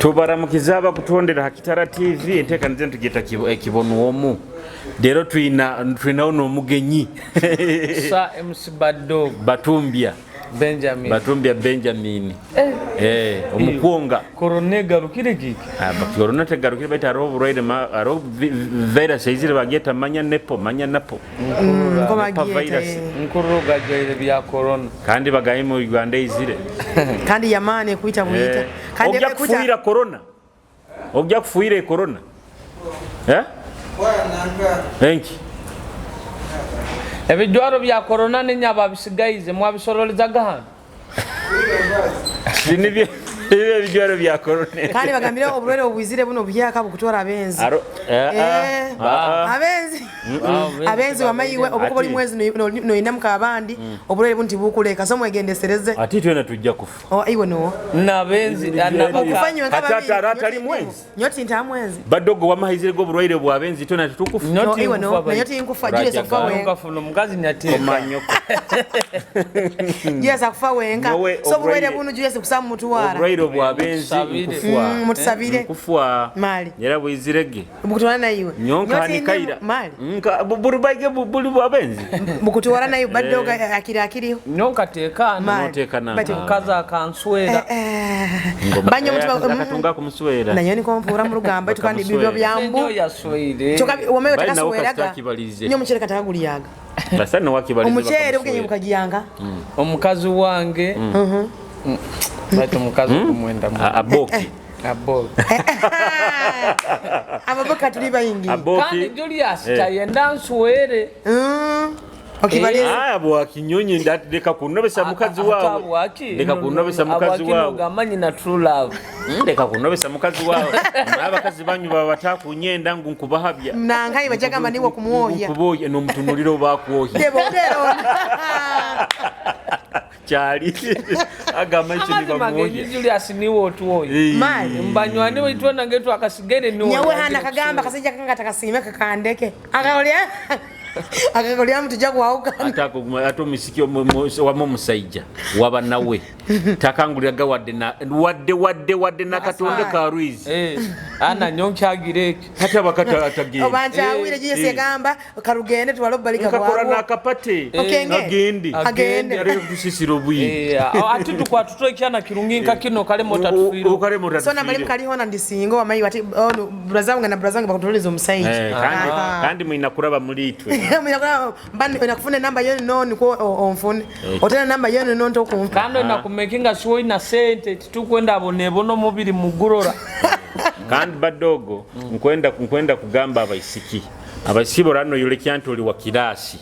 Tubaramukize abakutondera ha Kitara TV, enteekaniza enu tugyeta Ekibonwomu. Leero twina twinaho n'omugenyi. Sir MC Bad Dog. Batumbya. Benjamin. Batumbya Benjamin. Eh, omukwonga. Corona egarukire kiki? Ah, corona tegarukire, baitu hariho oburwaire, hariho virus eizire bagyeta manya nepo, manya napo. Nko Nepa bagyeta virus. Nkurora ogajwaire bya corona. Kandi bagambye mu Uganda eizire. Kandi yamaani ekwita bwita. Kandi Ojja ekwita kufuhira corona. Ojja kufuhira corona. Eh? Enki? Ebijwaro bya corona ninye ababisigaize mwabisorolizaga hanu? Nibyo ebijwaro bya corona. Kandi bagambire oburwaire obwizire buno obuhyaka bukutwara abenzi. Aro, eh, Eh, ah, ah. Abenzi. Abenzi wamaiwe obukuba oli Ati- mwezi noinamuka abandi, oburwaire bunu tibukuleka, so mwegendesereze. Ati twena tujja kufa. Oh, iwe nuwo. Nabenzi Okufa nyowe Ati nk'ababiri. ati atali mwezi. Nyowe tinta mwenzi. Badogo wamahaizire g'oburwaire bw'abenzi, twena titukufa. No, iwe no, nayo tinkufa, Julius okufa wenka. Nkafuna omukazi nyateeka. Omanyoko. Julius akufa wenka. Nyowe So oburwaire oburwaire- bunu Julius kusa mutwara. Oburwaire obw'abenzi Mutusabire. nkufa. Mutusabire. Nkufa. Mali. Era bwizirege. Bukutwara naiwe. Nyonka Nyowe tindi- hanikaira. Mali. Nka buri baige buri bw'abenzi. Bukutwara naiwe badoga akiri akiriho. Nyonka teekaana. Mali. Noteekana. Bati- Omukazi akanswera. Banya omutima Akatunga kumuswera. Nayo niko mpura mu rugamba itu kandi bibyo byambu. Nenyo yasweire. Kyoka wamayo Bali nawo takasweraga. kasita akibalize. Nyo omuchere katakaguliyaga. Basa nawe akibalize. Omuchere bugenyi bakamuswera. bukagiyanga. Omukazi wange. Baitu omukazi okumwenda mu. Aboki. Aboki. Ababoka tuli bayingi. Kandi Aboki. Julius Eh. tayenda nswere. Okibalize. Aya bwakinyonyi ndati leka kunobesa mukazi wawe. Leka kunobesa mukazi wawe. Ogamba nyina true love. Leka kunobesa mukazi wawe. Abakazi banyu baba batakunyenda ngu nkubahabya. Nankayi bajagamba niwe kumwohya. Nkuboye n'omutunuliro bakwohya. Debo dero. Kyali agamba ekyo Amazima nibamwohya. genyi Julius niwe otwoya. Mali. Mbanywani waitu nange twakasigere niwe. Nyawe hana kagamba kasajja kanga takasime kakandeke. Akakolya akakolya mutujja kwawukana. Ate ate omusiki wamu omusaija waba nawe takanguliraga wadde wadde wadde wadde nakatonde ka rwizi. Eh, ana nyonkyagira ekyo. Ate abakata atagenda. Oba nkyawire Julius yagamba karugende tuwale obubalika Nkakora bwabwo. n'akapate. Okenge. Agende. Agende. Areke kutusisira obwire. Eh, ate tukwatuta ekyana kirungi nka kino kalemo tatufiire. Okalemo So nambali tatufiire. mukaliho na ndisingo wamayi bati ono braza wange na braza wange bakutuliza omusajja. Eh, kandi mwina kuraba muri itwe. Nakufuna enamba yenu no nikwo onfune. Otena namba yenu no ntokumpa. Kandi nakumekinga siwo ina sente titukwenda abonebona omubiri mugurora. Kandi badogo nkwenda kugamba abaisiki. Abaisiki borano yolekya nti oli wa kirasi.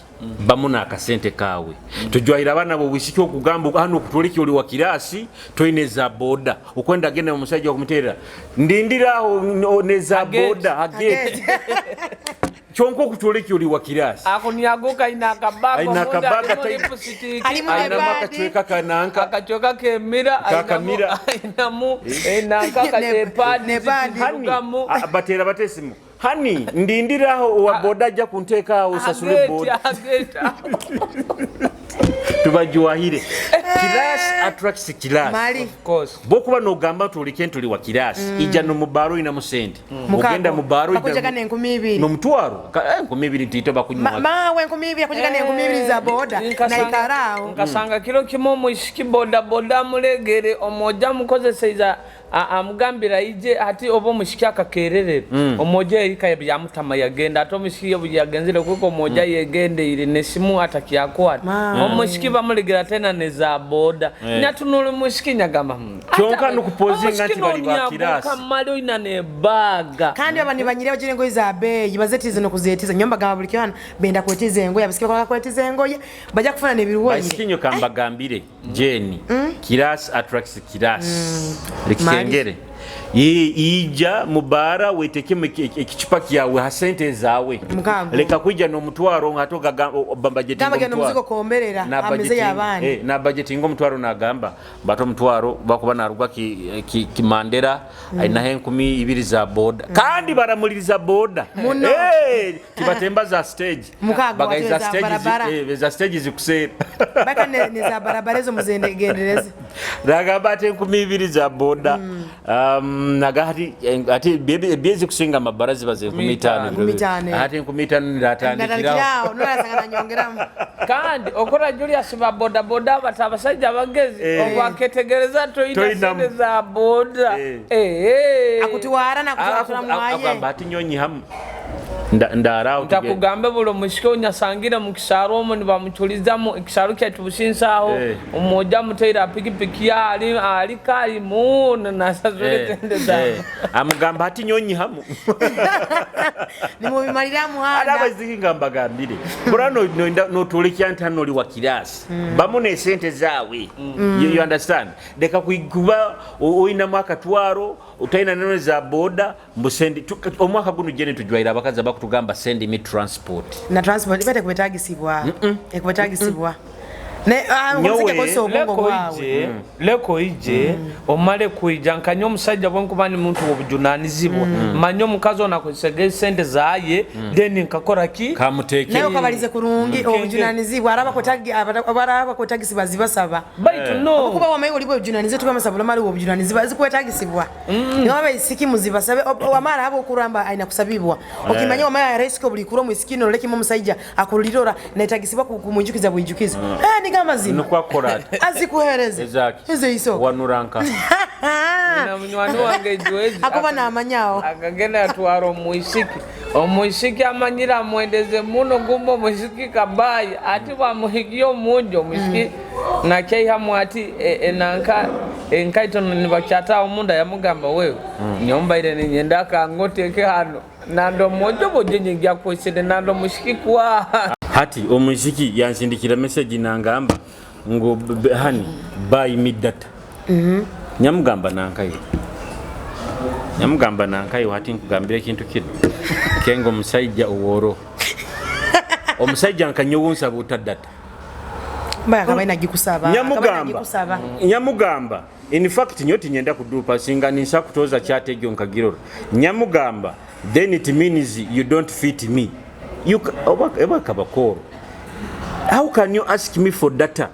Bamu n'akasente kaawe. Tujwahira abaana b'obwisiki okugamba hano okutwolekya oli wa kirasi toine za boda. Okwenda agenda omusajja okumuteerera. Ndindira aho neza Agate. boda agate. Kyonka okutwolekya oli wa kirasi. Ako niagoka ina akabaga. Aina Omundi akabaga, alimu lipstick. Alimu Ainamu Ebadi. akacweka kananka. Akacweka kemira. Kakamira. Ainamu enanka epadi. Ne pad. Hani, Zirugamu. bateera batesimu. Hani ndindira aho owa boda ajja kunteeka aho osasule Agate, boda. agate. Tubajwahire. Class attracts class. Mali. Of course. Bwokuba n'ogamba nti oleke nti oli wa kirasi, ijja no mu bbaala olinamu sente. Ogenda mu bbaala Bakujjaga n'enkumi ibiri. n'omutwaro. 2000 tiito bakunywa. Mawe 2000 akujjaga n'enkumi ibiri za boda naikaraawo. Nkasanga kiro kimu omwisiki boda boda amulegere omwoja amukozeseiza amugambira ije ati oba omusiki akakererera omwoja erika byamutama yagenda ate omusiki obu yagenzere kuko omwoja yegendeire nesimu atakyakwata omusiki bamulegera tena neza boda nyatunula omusiki nyagamba Kyonka ate n'okupozinga omusiki nti bali ba nonyaguka kirasi. mali oina nebaga Kandi aba nibanyire bagira engoye za beeyi bazetize nokuzeetiza nyomba gamba buli kyana benda kwetiza engoye abasiki bakola kwetiza engoye bajja kufuna n'ebiruwanyire. Baisiki nyo kambagambire Jane, class attracts class. Ekikengere. Ija mubara wetekemu ekicupa kyawe ha sente zaawe. Mukago. Leka kwijja n'omutwaro ng'ate Gamba bambajetinga genda omuzigo komberera Na ameze budgeting- y'abaana. Na budgetinga omutwaro nagamba bato omutwaro bakuba naruga Kimandera alinaho 2000 za boda. Kandi baramuliriza boda. Muno. Tibatemba za stage. Mukago, Bagayi za watu za stage barabara. za stage zikuseera. Baka ne za barabara ezo muzendegendereze. Nagamba ate 2000 za boda. Naga hati ati ebyezi kusinga amabara ziba ze 15. 15. Ati 15 niratandikiraho. Natandikirawo nolasanga nanyongeramu. Kandi okora Julius ba boda boda bata abasajja abagezi obwaketegereza toyina Toyinamu. sente za boda. Akutwara nakutwara mwaye. Agamba ati nyonyi hamu ndaraho. Ntakugambe buli omusika onyasangire mu kisaaru omwo nibamuculizamu ekisaaru kyaitu businsaaho. Omwoja amuteire apikipiki ali ali kali muno nasasula esente zaabo. Amugamba ati nyonyi hamu. Nimubimalira Ate muhanda. Abaisiki nga mbagambire bura notolekya nti hano oli wa kirasi bamu nesente zaawe. You understand, leka kuba oyinamu akatwaro otalina neno za boda mbu sendi omwaka guno jene tujwaire abakazi abakutugamba send me transport. Na transport iba tekuwetagisibwa ekuwetagisibwa ne Nyowe- omusajja kozesa obwongo Leko bwawe. ije, leko ije omale kwija nkanye omusajja bwenkuba ni muntu wobujunanizibwa manye omukazi ono akozesege esente zaye then nkakora ki. Kamuteeke. Naye okabalize kurungi obujunanizibwa araba kwetagisibwa zibasaba. Baitu no. Okuba wamaye oli bwejunanizibwa tubamasabula mali obujunanizibwa zikwetagisibwa niba abaisiki muzibasabe wamara abo okuramba aina kusabibwa okimanya wamaye araisiko buli kuro mwisiki nolekimo omusajja akulirora netagisibwa kumwijukiza bwijukiza niga mazima. Nukwakola ati. Azikuhereze. Ezaki. Ezeiso. Wanuranka. Na munywani wange ejwezi akuba namanyawo. Akagenda atwara omwisiki, omwisiki amanyire amwendeze muno gumba omwisiki kabayi ati bwamuhigiye omunju omwisiki nakyaihamu ati nanka enkaito nibakyatawo munda yamugamba wewe nyombaire ninyenda akangoteke hano nando omojo bojo nyingia kwesere nando omwisiki kwa Hati omwisiki yansindikira message nangamba ngo hani buy me data. Nyamugamba nankayo, nyamugamba nankayo hati nkugambira ekintu kino kenga omusajja oworo omusajja nkanyowunsa buta data. Mbaya akabaye nagikusaba akabaye nagikusaba. Nyamugamba in fact nyo tinyenda kudupa singa ninsa kutoza chat egyo nkagirora nyamugamba then it means you don't fit me. You oba kabakoro, how can you ask me for data?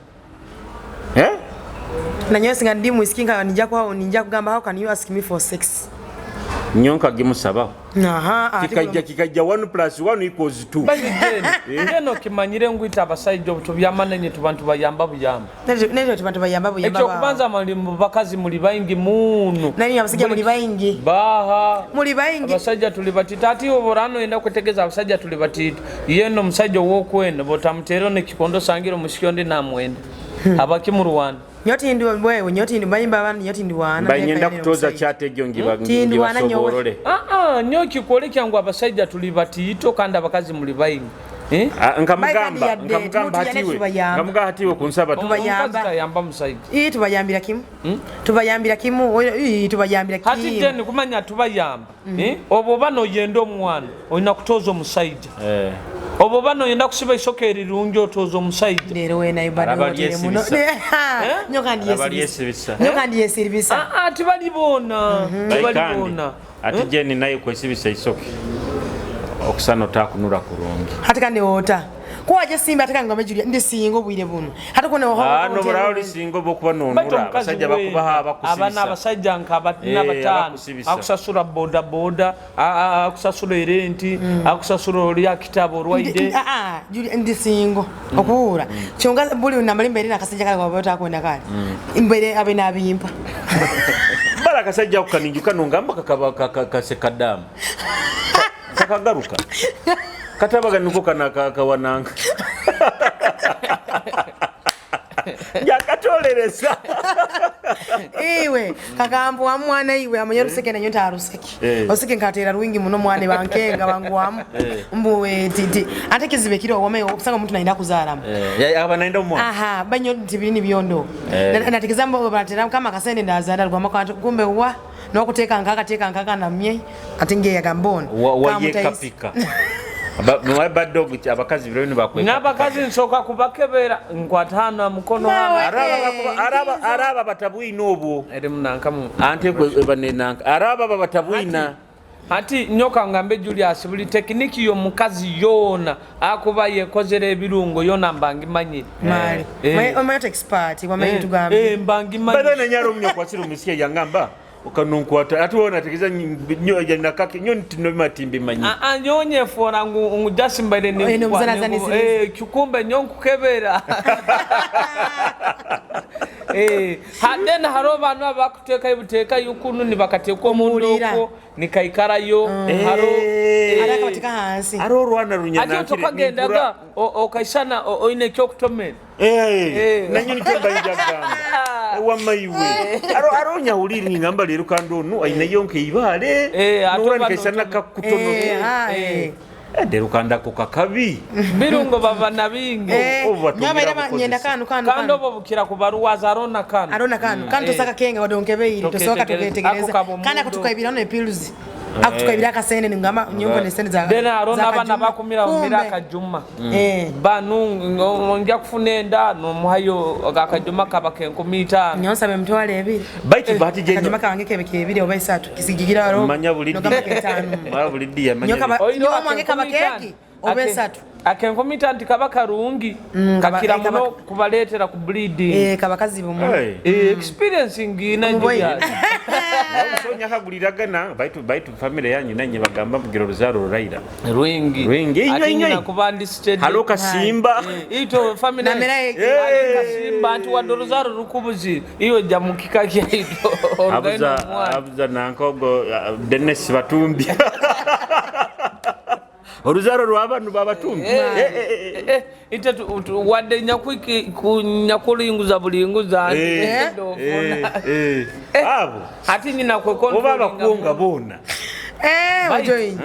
Nanyowe singa ndi mwisiki nka nijja kwa nijja kugamba how can you ask me for sex. Nyonka gimusabaho. Aha ate Kikajja 1 plus 1 equals 2. Jeno kimanyire ngwita abasajja obuto byamanenye tubantu bayamba buyamba. Nejo tubantu bayamba buyamba. Ekyokubanza muli mu bakazi muli baingi muno. Nani abasajja muli baingi. Baha. Muli baingi. Abasajja tuli batito ati oborano enda kutegeza abasajja tuli batito yeno omusajja owokwenda botamutera nekikondo sangira omushiki ndi namwenda abaki mu Rwanda. Nyoti ndi wewe nyoti ndi bayimba abantu nyoti ndi wana. Banyenda kutoza chat egyo Tindi wana nyowe. ngibasoborole. Nyo kikole kyangu abasajja tuli batito kandi abakazi muli baingi. Nkamugamba Bayikandi yadde, nkamugamba tumutu yane hatiwe tubayamba. nkamugamba hatiwe kunsaba Tubayamba. Omukazi tayamba musajja. Ii tubayambira kimu. Tubayambira kimu. Ii tubayambira Hati kimu. jeni kumanya tubayamba. Obwo oba noyenda omwana olina kutoza omusajja. Obwo oba noyenda kusiba isoka erirungi otoza omusajja. Leero weena ibadde Araba otire muno. lyesibisa. Nyo kandi Araba yesibisa. lyesibisa. Nyo kandi yesibisa. Tibali boona. Tibali Bayikandi boona. ati jeni naye kwesibisa isoke okusana otakunura kurungi. Hati kandi ota. Kuwa je simba ate kandi ngombe Julia ndi singo bwire buno. Hati kuno No buraho lisingo bokuba Baitu nonura omukazi abasajja we, bakubaha abana abakusibisa. abasajja nka bataano abakusibisa. akusasula boda boda akusasula erenti akusasula oli akitabo olwaide. Julia ndi singo okuwura. Kyonga buli namali mbere nakasajja kale kwaba otakwenda kale. Mbere abe nabimpa. Bala akasajja ako kaninjuka nongamba kakaba kasekadamu kakagaruka katabaga niko kana kawananga jakatolereza. Iwe kakambo wa mwana iwe amanya ruseke nanyo nta ruseke. Oseke nkatera ruwingi muno mwana bankenga bangwamu. Mbu titi ate kizibe kiro wame okusanga omuntu naenda kuzaalamu. Aba naenda omwana. Aha banyo tibini byondo. Nategeza mbo batera kama kasende ndazaala rwama kumbe wa nokuteeka nkakateeka nkakanamye ate ngeyaga mbona. Wayekapika badde abakazi biro bino bakweka. N'abakazi nsooka kubakebera nkwata mukono Nawe. hano. Araba batabwina obwo. Eri munanka ante banenanka araba babatabwina. Ati nyoka ngambe Julius buli tekiniki y'omukazi yoona akuba yekozera ebirungo yoona mbangimanyire. Mali. Omanyi expert wamaye tugambye. Mbangimanyire. Bada nanyara omunyo kwasira omusike yangamba Okanonkwata ate wona ategeeza nyo nakake nyo ntinobima timbimanyi. Ah, nyowe nyefoora ngu just mbaire Oyine omuzanazanisiza. Kikumbe nyo nkukebera. Then hariho abantu abakuteekayo buteekayo kunu nibakateeka omundu Omuhurira. okwo nikaikarayo hariho Ari akabateeka ahansi. Hariho orwana ati runyanakire. tokagendaga okaisana oine ekyokutomera. Nanyo nikyo mbayija kugamba wamaiwe aro nyahurire ningamba leero kandi onu aineyo nkeibaare Ate nora oba nikaisana kakutonoke. Leero kandi ako kakabi. Birungo baba na bingi. Obu batumira Nyowe baira abakozesa. nyenda kanu kanu kandi kanu. obwo bukira kubaruwaza arona kanu. Arona kanu kanu tosaka kenga wadonkebeire tosoka Toketegereza. tuketegereza. Ako kaba Kandi omundu. akutukaibira no pills. Akutukaibira akasente ningamba nyonko ne sente za. Then arona za abana Kajuma. bakumira Kumbe. mumira akajuma. Banu nja kufuna enda nomuhayo akajuma kaba ke 50,000. Nyowe nsaba 20,000. Baitu bahati Akajuma jenyo kange kebe kebiri oba 3 kisigigira aro. manya buli Nogamba ddi. ke 5. Manya buli ddi yamanya. Nyoka ba Oino nyowe mwange kaba ake 50,000. keki oba 3. Ake 50,000 kaba karungi kakira muno kubaleetera ku bleeding. Kaba kazibu muno. Experience ngina Omuboyi. Julius. Sonya kaguliragana baitu family yanyu nanye bagamba mugira oruzaro ruraira. Rwingi. Rwingi. Inywe, Ate inywe. nyina kuba ndi steady. Halo kasimba. Ito family. Namera Ate kasimba nti wadde oruzaro rukubuzi iyo jja mu kika kyaitu. Orugendo Abuza omwana. abuza nankogo Dennis Batumbi. Oruzaro rw'abantu babatumbi. Ite wadde nyakulinguza bulinguza nti ofuna. Abo. Ate nyina kwe Oba controlling abakunga boona. Ojoyi.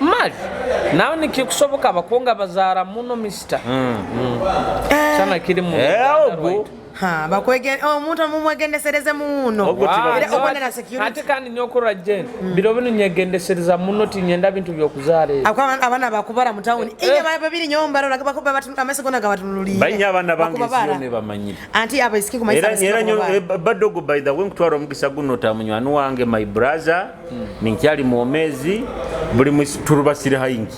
Mali nawe nikikusoboka abakunga bazaara muno mister. Sana kiri mu Uganda Ogwo. rwaitu. Ha, bakwege omuntu mumwegendesereze muno. Ogwo tiba- Era obona na security. Ate kandi nyokurora Jane, biro bino nyegendesereza muno tinyenda bintu byokuzaara ebyo. Akwa abana bakubara mu town. Inye babiri nyomba rora bakuba batu amase gona gabatunulira. Bainya abana bange Bakuba bara. siyo ne bamanyire. Anti abaisiki kumaisa Era era nyo badogo by the way nkutwara omukisa guno ta munywani wange my brother ninkyali mwomezi buli turubasire haingi.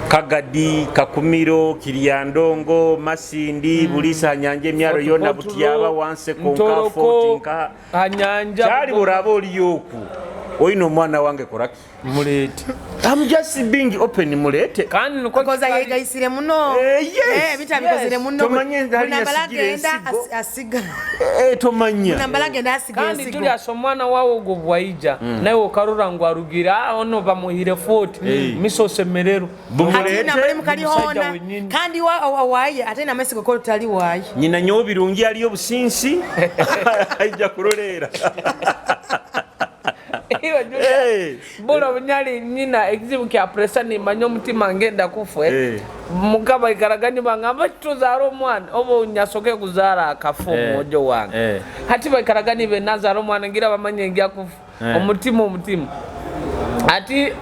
Kagadi, Kakumiro, Kiryandongo, Masindi, Bulisa, Nyanje, Myaro yona Fort Butiyaba, Portal, Wanse, Konka, Ntoroko, Fort Nka. Hanyanja. Kyali buraba oliyoku. Oyina omwana wange koraki. Mulete. I'm just being open mulete. Kandi niko Koza kikali- yegaisire muno. Yes. Bitabikosire Yes. muno. Tomanye nti Munambala yasigira agenda ensigo. asiga. Tomanya. Munambala agenda asiga Kandi ensigo. Julius omwana wawe ogwo bwaija naye okarora ngu arugira ono bamuhire 40 miso semerero. Bumulete. Ate nambale mukali Omusajja hona. wennyini. Kandi wa waye ate namasigo ko tutali waye. Nyina nyowe birungi aliyo businsi. Aija kuroleera. Iwe Julius, bula bunyali nyina ekizibu kya pressure nimanya omutima ngenda kufa. Mukama ikaragani bangamba tuzaara omwana oba nyasoke kuzaara akafa omwojo wange. Hati baikaragani benazaara omwana ngira bamanye ngia kufa. Omutima. Ati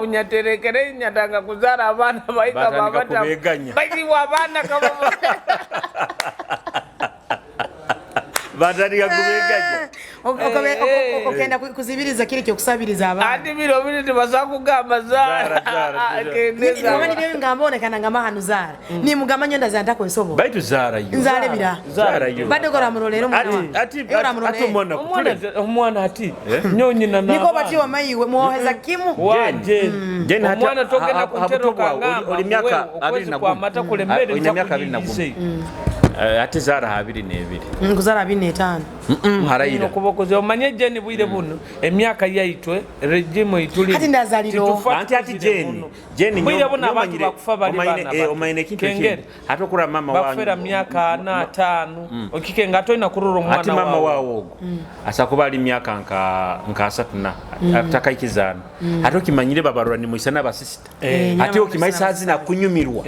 unyaterekere nyatanga kuzaara abaana baika Batandika babata. kubeganya. Bayiwa abaana kaba. Batandika kubeganya. Okenda kuzibiriza kile kyokusabiriza abaana. Ati biro biri tibasa kugamba zaara. Zaara, zaara. Kendeza. Omanyi byo ngamba onekana ngamba hano zaara. Nimugamba nyo ndaza ntakwesa Baitu zaara yo. Nzaara bira. Zaara yo. Badde gora murolero Ati mwana. ati Ora ati murolero. omwana Omwana kutule. omwana ati nyonyina na. Niko bati wamaiwe mwoheza kimu. Waje. Jane hata Omwana togenda habuto kuntero bwawe, kangamba. oli myaka wewe, okwezi abiri na kwa gumu. mata kule mbere Olina myaka abiri na gumu. nitakuyigize. Ate zaara 22. Nkuzara 25. Harayira. Okubokoze omanye Jane bwire buno emyaka yaitwe regime ituli. Hati ndazaliro. Titufa Anti ati tukuzire Jane. muno. Jane Bwire buno abantu bakufa bali bana bato. Omayine ekintu Kengere. ekindi. Ate okura mama wanyu. Bakufera myaka 4 5. Okikenga toyina kurora omwana Ate mama wawe. wawe ogwo. Asa kuba ali myaka nka 3 atakaikizaana. Ate okimanyire babarura ni muisana abasisita. Ate okimaisa azina kunyumirwa.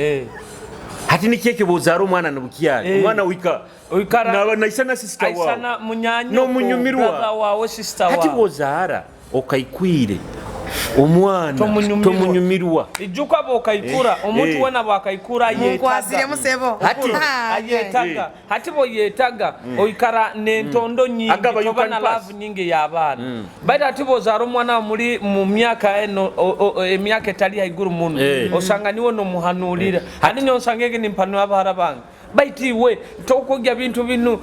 Hati nikyo ekyo omwana nubukyali. Omwana wika Oikara naba naisana sister wawe. aisana munyanya N'omunyumirwa. brother wawe sister Hati wawe. bw'ozaara okaikwire omwana Tomunyumirwa. tomunyumirwa. Ijuka bw'okaikura omuntu wena bw'akaikura Munkwasire yeetaga. musebo. Hati. Ayetaga. Hati bw'oyeetaga oikara n'entondo nyingi Agaba, you toba can na pass. love nyingi y'abaana. Baitu ati bw'ozaara omwana muri mu myaka eno emyaka etali haiguru muno osanga niwe nomuhanuurira. Hati nyowe nsanga egi nimpanura abahara bange. Baitu iwe tokogya bintu binu,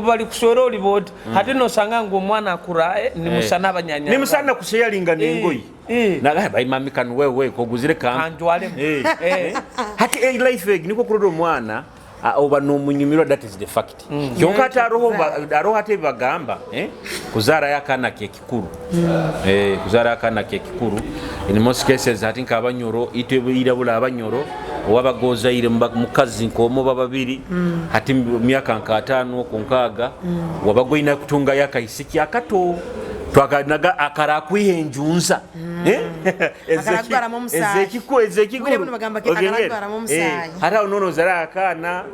bali kuswera oli boti. Hati nosanga ngu omwana akura nimusana abanyanya. Nimusana kusharinga n'engoyi. Naga bai mami kanu wewe koguzire kanjwalemu. Hati life egi niko kurora omwana oba nomunyumirwa, that is the fact. Kyonka ate aroho ate bagamba kuzaara akana kekikuru. Kuzaara akana kekikuru in most cases ati nk'abanyoro itwe irabula abanyoro owabagozaire mukazi nkomo bababiri hati myaka nka 5 ku 6 wabagoina kutunga yakaisiki akato twakanaga akarakwiha enjunza. Ezekikuru hata unono zara akana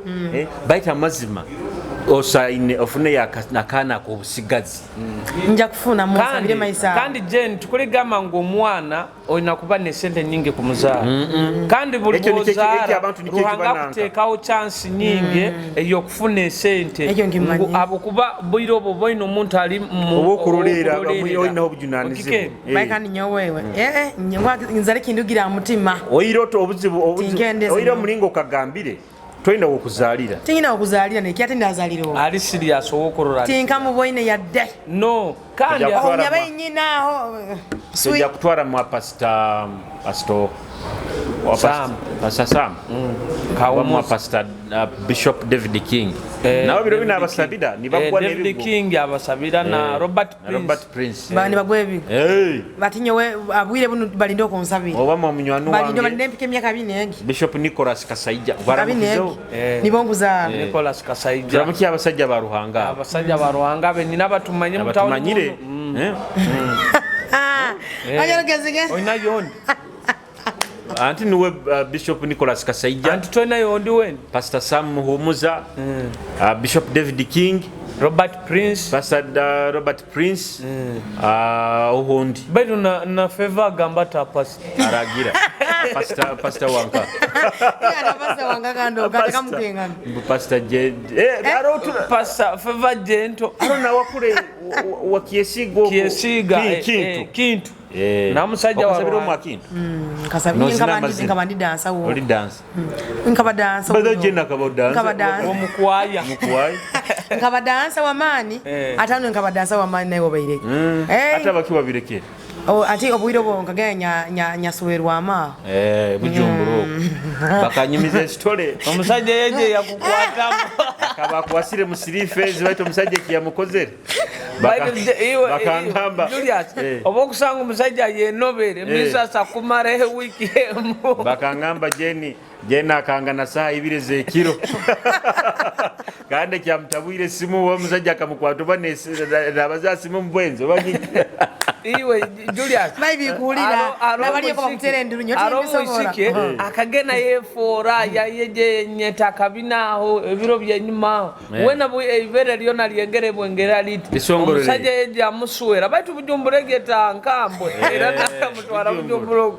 baita amazima osaine ofune akana kobusigazi. Nja kufuna musabire maisa. Kandi Jane tukuligamba ngu omwana olina kuba ne sente nyingi kumuzaala. Kandi buli bw'ozaala Ruhanga akuteekawo chance nyingi ey'okufuna esente. Abo kuba bwire obwo boine omuntu ali owokuroleera olinaho obujunanizibwa. Baikandi nyowewe nzale kindugira mutima. Oire oto obuzibu oire omulingo okagambire toyina wokuzaalira. Tinyina wokuzaalira nekyate ndazaalira. Ali serious owokurora. Tinkamuboine yadde. No. Kandi onyabaye nyina aho. Sijja kutwara mwa Pastor Sam. Pastor Sam. Mwa Pastor Bishop David King. Nabo biro bina abasabira nibagwa n'ebigo. David King abasabira na Robert Prince. Robert Prince. Bani bagwa ebigo. Batinyowe abwire bunu balindo konsabira. Oba mwa munywani wange. Balindo balinde mpike emyaka binegi. Bishop Nicholas Kasaija baramukizeho. Nibonguza Nicholas Kasaija. Turamukiye abasajja ba Ruhanga. Abasajja ba Ruhanga be nina batumanye mutumanyire. Oyina yondi. Anti niwe Bishop Nicholas Kasaija. Anti toyina yondi wendi. Pastor Sam Muhumuza, Bishop David King, Robert Prince, Pastor Robert Prince, ohundi. Baitu na favor gamba ta pastor. Aragira. Pastor wanka. Ya pastor wanka kando kataka mukengana. Pastor J Pastor favor Gento. Aro na wakule wa Kiesigo. Kiesiga Kintu. Na musajja wa Kasabira mwakintu. Kasabira nkaba ndi dansa wo. Oli dansa. Nkaba dansa. Bado jena kaba dansa. Nkaba dansa. Omukwaya. Mukwaya. Nkaba dansa wa maani. Atano nkaba dansa wa maani nayo baireke. Ata bakiwa birekere. Ati obwire obwo nkagaya nyasuwerwa ama. Bujumbura. Bakanyumiza story. Omusajja yeje yakukwatamu. Akabakwasire musirife zibaito omusajja kiyamukozere. Bakangamba Julius oba okusanga omusajja yenobere misasa kumara wiki emu. Bakangamba Jenny Jena akangana saa 2 z'ekiro. Kandi kyamutabwire simu wa omusajja akamukwata oba nabaza simu mubwenzi oba iwe Julius maybe kuulira nabali ko bakutera enduru nyo tibisobola akagena yefora yayeje nyeta kabinaho ebiro byenyuma wena ibere lyona lyengere bwengera liti omusajja yeje amusuwera baitu Bujumbura egeta nkambwe era nakamutwara Bujumbura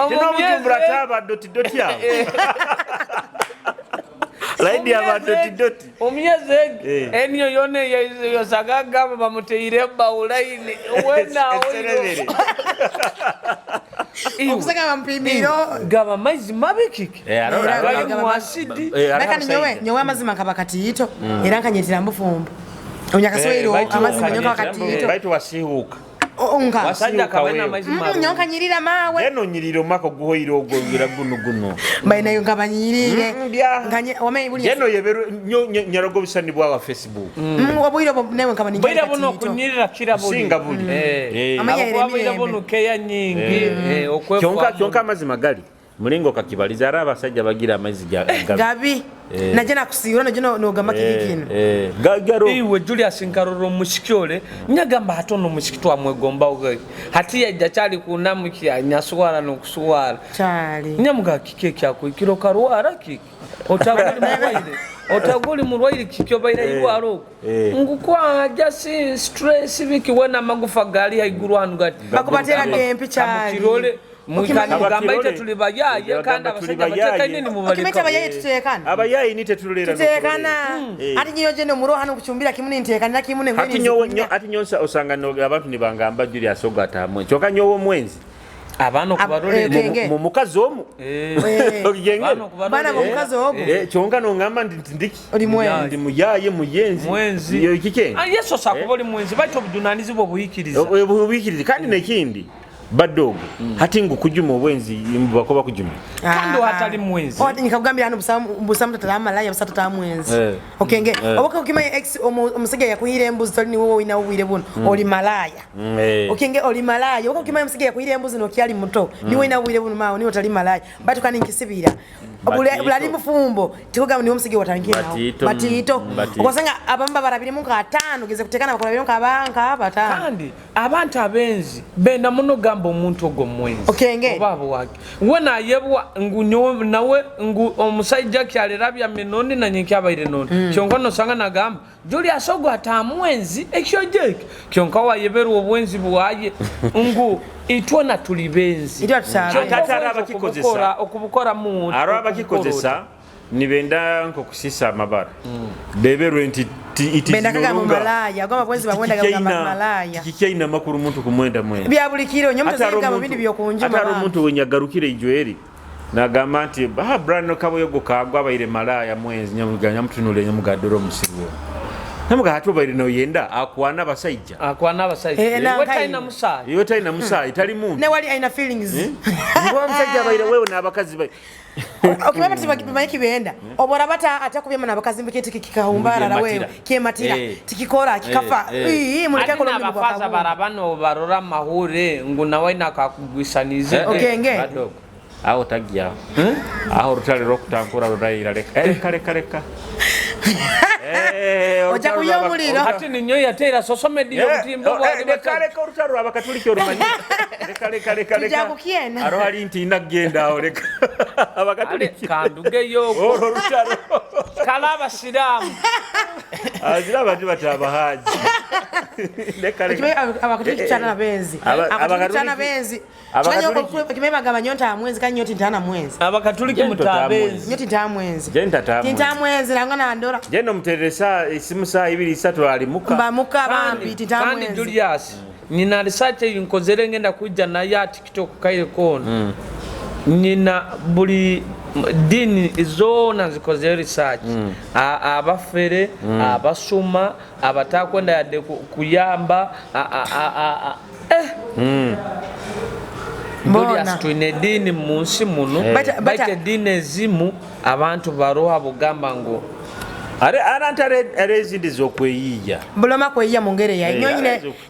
tino Bujumbura taba doti doti awo laidi aba doti doti omyeze enyo yone yosagaga bamuteire baulaini wena oyo okusaka bampimiro gaba maizi mabi kiki mwasidi baka nyowe nyowe amazima nkaba katiyito era nkanyetera mbufumbo onyakaswero amazima nyoka katiyito baitu wasihuka onka wasajja kabena amazima nyoka nyirira mawe eno nyirira omwaka guhoire ogwo ngira guno guno baina yo nkabanyirire nkanye wame buli jeno yeberu nyarogo bisani bwa wa Facebook obwire newe nkabanyirira bwira buno kunyirira kira buli singa buli amanya buno keya nyingi kyonka kyonka amazima gali mulingo kakibaliza ara abasajja bagira amazzi gabi naje nakusiura naje nogamba kikino gagaro iwe Julius nkaroro mushikyole nyagamba hatono mushiki twamwegomba uge hati yajja kyali kunamukya nyaswara nokusuwara kyali nyamuga kike kyakwikiro karwara kiki otaguli mulwaire otaguli mulwaire kikyo baira irwaro ngukwa just stress biki wena magufa gali haiguru hanu gati bakubatera gempi kyali kirole mukigamba ite tuli bayaye kandi abasajja batekanye ni mubaleka okimeta bayaye tutekana abayaye ni tetulera tutekana ati nyiyo jene muro hano kuchumbira kimune ntekana kimune ngweni ati nyowe ati nyonsa osanga no abantu nibangamba Julius ogata hamwe kyoka nyowe omwenzi Abaana okubarolera. Okenge. Mu mukazi omu. Okigengere? Abaana okubarolera. Baana b'omukazi ogu. Kyonka nongamba nti nti ndiki Oli mwenzi. Ndi muyaye, muyenzi. Mwenzi. Yo, kikenge. Ah, yesu osakuba oli mwenzi, baitu obujunanizibwa obuhikiriza. Obuhikiriza. Kandi nekindi badogo hati ngu kujuma obwenzi bakoba kujuma. Kandi hatali mwenzi. Nikakugambira hano busamu tatala malaya, busa tatala mwenzi. Okenge. Oba okimanya ex omusajja yakuhira embuzi, toli niwe woyina obwire buno, oli malaya. Okenge, oli malaya. Oba okimanya omusajja yakuhira embuzi nokyali muto, niwe oyina obwire buno mawo, niwe otali malaya. Batu kandi nkisibira. Bulali mufumbo, tikugamba niwe omusajja watangire nawo. Batito. Batito. Batito. Okosanga abamu babarabiremu nka 5, geze kutekana bakurabiremu nka banka 5. Kandi abantu abenzi benda muno gamba omuntu ogwo mwenzi. Okenge. Oba abo wake. We nayebwa ngu nyowe nawe ngu omusajja kyalirabya minoni na nyekyabaire noni. Kyonka nosanga nagamba Julius ogwo atamwenzi ekyo jeki. Kyonka wayeberwa obwenzi bwaye ngu itwona tuli benzi. Itwe tusaba. Kyonka Ate ari obwenzi abakikozesa. okubukora mu Aro abakikozesa nibenda nkokusisa amabara. Beberwe nti it is Benda no kagamba longer malaya, agamba bwenzi babwenda kagamba malaya. Tikikyaina amakuru muntu kumwenda mwenzi. Bya buli kiro, nyomuto Ate ari zigamba omuntu- bindi byokunjuma. ate ari omuntu wenyagarukire ijweri nagamba nti Brian Kaboyogo kagwa abaire malaya mwenzi, nyamutunule nyamugadura omusirwo. Namuga hati obaire noyenda akwana abasajja. Akwana abasajja. Na We nkayi. talina musaayi. Iwe talina musaayi, tali muntu. Ne wali aina feelings. Ngo omusajja abaire wewe n'abakazi ba- Okimanya bati bamanyi kibenda. Obora bata atakubyema n'abakazi mbike tikikahumbara Mbu wewe. kyematira. Kyematira. Tikikora, kikafa. Ii, muleke Ate kola omulimu gwa n'abafaza kabumba. barabano barora mahure ngu nawe nakakugwisanize. Okenge. Badogo. Aho tagya. Aho rutale rwokutankura rurayira reka. Reka reka reka. Ojja kuya omuliro. Ati ninyo yateera social media obutimba bwali Reka reka orutalo rw'abakatuliki orumanyi. Reka reka reka Tujja reka. kukyena. Aro hari nti inagenda aho reka. Abakatuliki. Kandugeyo. Orwo rutalo. Kala abasiraamu. Azira abantu batabahaji. Reka reka. Okimanyi abakatuliki tukyana benzi. Abakatuliki tukyana benzi. Okimanyi bagamba nyo nta mwenzi kandi nyo tintana mwenzi. Abakatuliki Jento mutabenzi. Nyo tinta mwenzi. Je ntata mwenzi. Tinta mwenzi nanga nandora. Je nomuterera isimu saa 2 3 ali muka. Mba muka bambi tinta Kandi mwenzi. Julius nina research eyo nkozere ngenda kujja naye a TikTok kaire kono. Nina buli dini zona zikoze research. Abafere, abasuma, abatakwenda yadde kuyamba, Mbona. Julius twine eddiini mu nsi muno, baita eddiini ezimu abantu baroha bugamba ngu Are arantu are ezindi zokweyiya. Buloma kweyiya mu ngeri yayi. Nyo